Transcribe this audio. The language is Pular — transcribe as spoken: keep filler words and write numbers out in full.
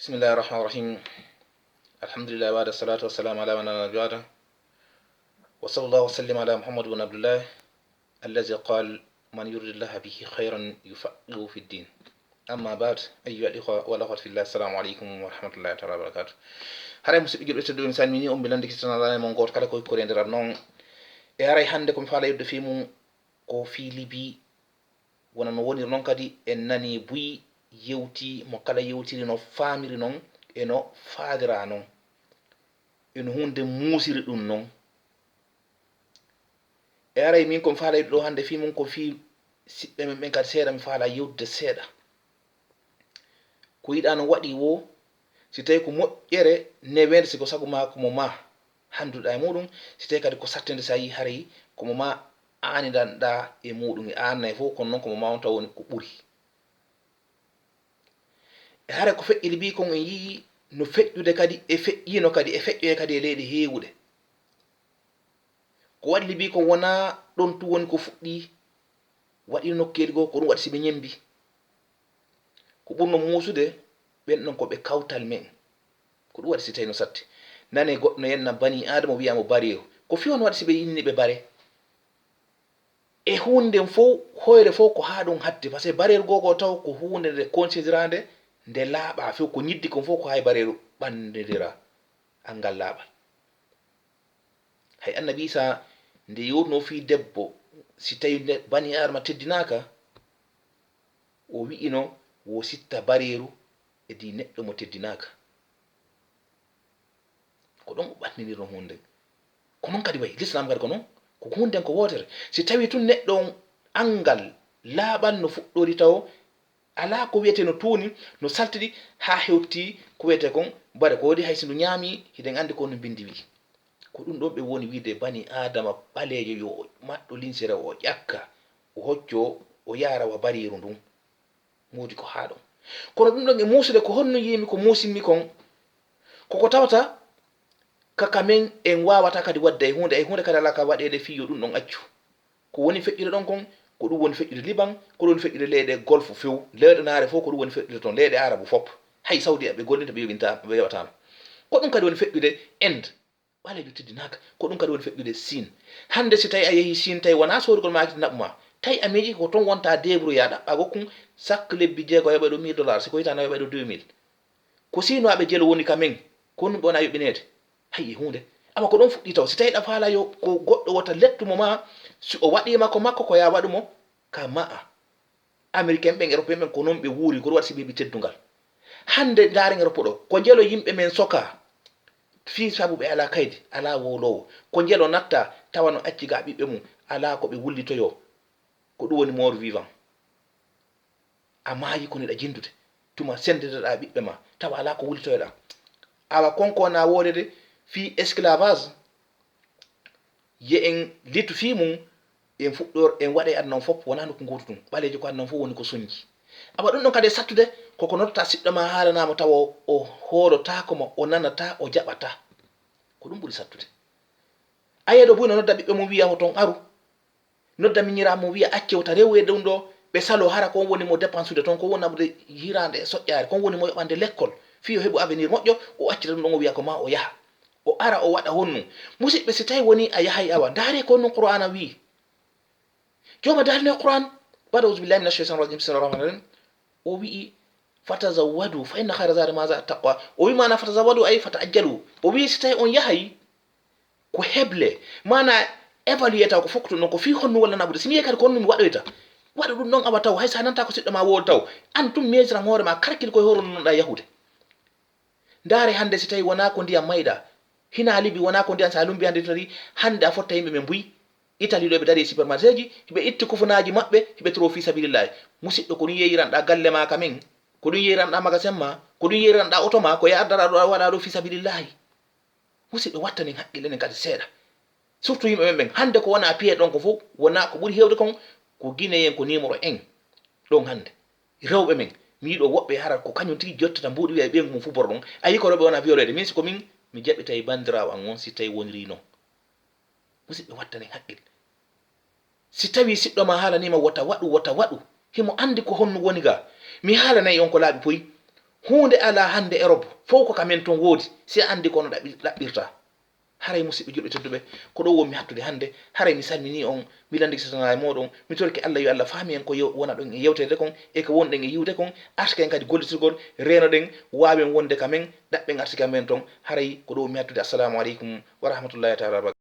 بسم الله الرحمن الرحيم. الحمد لله وحده، الصلاة والسلام على من لا نبي بعده. وصلى الله وسلم على محمد بن عبد الله الذي قال: من يرد الله به خيرا يفقهه في الدين. أما بعد، أيها الإخوة والأخوات في الله، السلام عليكم ورحمة الله تعالى وبركاته. Haray, musidɓe julɓe tedduɓe, mi salmini on, mi landi kisana laana mon gooto kala ko hikkori e nder aduna on. E haray hannde ko mi faala yewtude fii mum ko fii Libi. Wona no woniri non kadi, en nanii buy yewti mo kala yewtiri no faamiri non, e no faaliraa non, e no huunde muusiri ɗun non. E haray min ko mi faalay ɗoo hannde fii mun ko fii siɓɓe men ɓen kadi seeɗa, mi faalaa yewtude seeɗa. Ko yiɗaa non waɗii woo, si tawii ko moƴƴere neweende, si ko sago maa ko mo maa hannduɗaa e muuɗum, si tawii kadi ko sattinde, si a yii haray ko mo maa aaninanɗaa e muuɗum, e aanay fow, kono non ko mo maa on taw woni ko ɓuri. E haray ko feƴƴi Libi kon en yi'ii no feƴƴude kadi, e feƴƴiino kadi, e feƴƴoyee kadi e leyɗe heewuɗe. Ko waɗi Libi kon wonaa ɗon tun woni ko fuɗɗii, waɗi nokkeeli goo, ko ɗun waɗi si ɓe ñembi. Ko ɓurnoo muusude ɓen ɗon ko ɓe kawtal men. Ko ɗun waɗi si tawii no satti. Nanee goɗɗo no yenna banii Aadama, wi'a mo bareeru. Ko fii honno waɗi si ɓe inni ɓe bare? E huunde nden fow, hoyre fow ko haa ɗun hatti, parce que bareeru goo goo taw ko huunde nde konsidiraande, nde laaɓaa few, ko ñiddi kon fow ko haa e bareeru ɓanndidiraa anngal laaɓal. Hay Annabi Iisaa nde yewtunoo fii debbo, si tawii nde banii Aadama teddinaaka, o wi'ino wo sitta bareeru e di neɗɗo mo teddinaaka. Ko ɗon o ɓannginirnoo huunde nden. Ko non kadi wayi, Lislaam kadi ko non, ko huunde nden ko wootere. Si tawii tun neɗɗo on anngal laaɓal no fuɗɗori tawo, alaa ko wi'etee no tuuni, no saltiɗi, haa hewti ko wi'etee kon bare. Ko waɗi hay si ndu ñaamii, hiɗen anndi ko no mbinndi wi'i. Ko ɗun ɗon ɓe woni wi'ude banii Aadama ɓaleejo yo o maɗɗo linsere, o ƴakka, o hoccoo, o yaara wa bareeru ndun. Moodi ko haa ɗon. Kono ɗun ɗon e muusude, ko honno yi'imi ko muusimmi kon? Ko ko tawata ka, ka men en waawataa kadi waɗde e huunde, e huunde kadi alaa ka waɗeede fii yo ɗun ɗon accu. Ko woni feƴƴude ɗon kon, ko ɗun woni feƴƴude Liban, ko ɗun woni feƴƴude leyɗe Golfe few, leyɗe naare fow ko ɗun woni feƴƴude ton, leyɗe Arabu fop. Hay Sawdi ɓe gollinta, ɓe yoɓinta, ɓe yoɓataano. Ko ɗun kadi woni feƴƴude Inde. Ɓaleejo teddinaaka. Ko ɗun kadi woni feƴƴude Siin. Hannde si tawii a yehii Siin, tawii wonaa soodugol maakiti naɓu maa, tawii a miijii ko ton wontaa débrouiller, a ɗaɓɓaa gokkun, chaque lebbi jeego a yoɓay ɗoo mille dollars, si ko hitaande a yoɓay ɗoo deux mille. Ko Siinaaɓe jelo woni ka men, ko honɗun ɓe wonaa yoɓineede? Hay e huunde. Awa ko ɗon fuɗɗii taw. Si tawii ɗa faalaa yo ko goɗɗo wota lettu mo maa, si o waɗii ma ko makko, ko yo a waɗu mo ka ma'a. Ameriken ɓen, Eropen ɓen, ko non ɓe wuuri, ko ɗun waɗi si ɓe heɓi teddungal. Hannde ndaaren Erope ɗoo, ko njelo yimɓe men sokaa, fii sabu ɓe alaa kaydi, alaa wowloowo. Ko njelo nattaa, tawa no acci ga ɓiɓɓe mun, alaa ko ɓe wullitoyoo. Ko ɗun woni mort vivant. A maayii kono hiɗa jinndude. Tuma senndeteɗaa ɓiɓɓe maa, tawa alaa ko wullitoyɗaa. Awa kon ko wonaa woodeede fii esclavage, yo en litu fii mun, en fuɗɗor, en waɗay aduna on fof, wonaa nokku gootu tun. Ɓaleejo ko aduna on fof woni ko sonji. Awa ɗun ɗon kadi e sattude, ko ko noddataa siɗɗo maa haalanaa mo tawa o hoolotaako mo, o nanataa, o jaɓataa. Ko ɗun ɓuri sattude. A yi'ay ɗoo buy no nodda ɓiɓɓe mun wi'a mo ton aru. Nodda miñiraawo mun wi'a acce wota rewu e ɗun ɗoo, ɓe saloo hara ko on woni mo dépensude ton, ko on woni naɓude hiraande e soƴƴaare, ko on woni mo yoɓande lekkol, fii o heɓu avenir moƴƴo, o accita ɗun ɗon o wi'a ko maa o yaha. O ara o waɗa honɗun? Musidɓe, si tawii wonii a yahay awa, ndaaree ko honɗun Qur'aana wi'i. Jooma daalino e Qur'aan, baada auzu billahi mina shaytani rajim, bismillahi rahmani rahim. O wi'i, fatazawwadu fa inna khayra zadi maza taqwa. O wi'i maanaa fatazawwadu ay fata'ajjalu. O wi'i si tawii on yahay, ko heble, maanaa évaluer taw ko fokkotoo non ko fii honɗun walla naɓude. Si mi yahi kadi ko honɗun mi waɗoyta. Waɗu ɗun ɗon awa taw, hay si a nanataa ko siɗɗo maa wowli taw. An tun miijitan hoore maa, kalkil ko e honɗun wonɗaa yahude. Ndaaree hannde si tawii wonaa ko ndiyan mayɗaa. Hinaa Libi wonaa ko ndiyan si a lumbii hannde tun tari, hannde a fotta yimɓe men buy. Itali ɗoo ɓe darii e supermarchéji, hiɓe itti kufunaaji maɓɓe, hiɓe toroo fii sabilillahi. Musidɗo, ko ɗun yeeyiranɗaa galle maa ka men, ko ɗun yeeyiranɗaa magasin maa, ko ɗun yeeyiranɗaa oto maa, ko yardara ɗoo a waɗa ɗoo fii sabilillahi. Musidɓe, wattanen haqqille enen kadi seeɗa. Surtout yimɓe men ɓen. Hannde ko wonaa piye ɗon ko fow, wonaa ko ɓuri heewde kon, ko Guinéen, ko numéro un. Ɗon hannde. Rewɓe men, mi yiɗo woɓɓe hara ko kañum tigi jottata mbuuɗi wi'a e ɓeyngu mum fuu boro ɗon. A yi'i ko rewɓe wona violede. Min si ko min, mi jaɓitay banndiraawo an on si tawii wonirii non. Musidɓe, wattanen haqqil. Si tawii siɗɗo maa haalanii ma wota waɗu, wota waɗu, himo anndi ko honno woni ga. Mi haalanay on ko laaɓi poy. Huunde alaa hannde Erop, fow ko ka men ton woodi, si a anndi ko no ɗaɓɓi-, ɗaɓɓirta. Haray, musiɓɓe julɓe tedduɓe, ko ɗoo wonmi hattude hannde. Haray mi salminii on, mi lanndike sirtanaa e mooɗon, mi torike Alla yo Alla fahmi en ko yew-, wona ɗon e yewteede kon, e ko wonɗen e yi'ude kon, artike en kadi gollitirgol, reenoɗen, waawen wonde ka men, ɗaɓɓen artike amen ton. Haray ko ɗoo wonmi hattude. Assalaamu aleykum wa rahmatullaahi taala wa barakaatuh.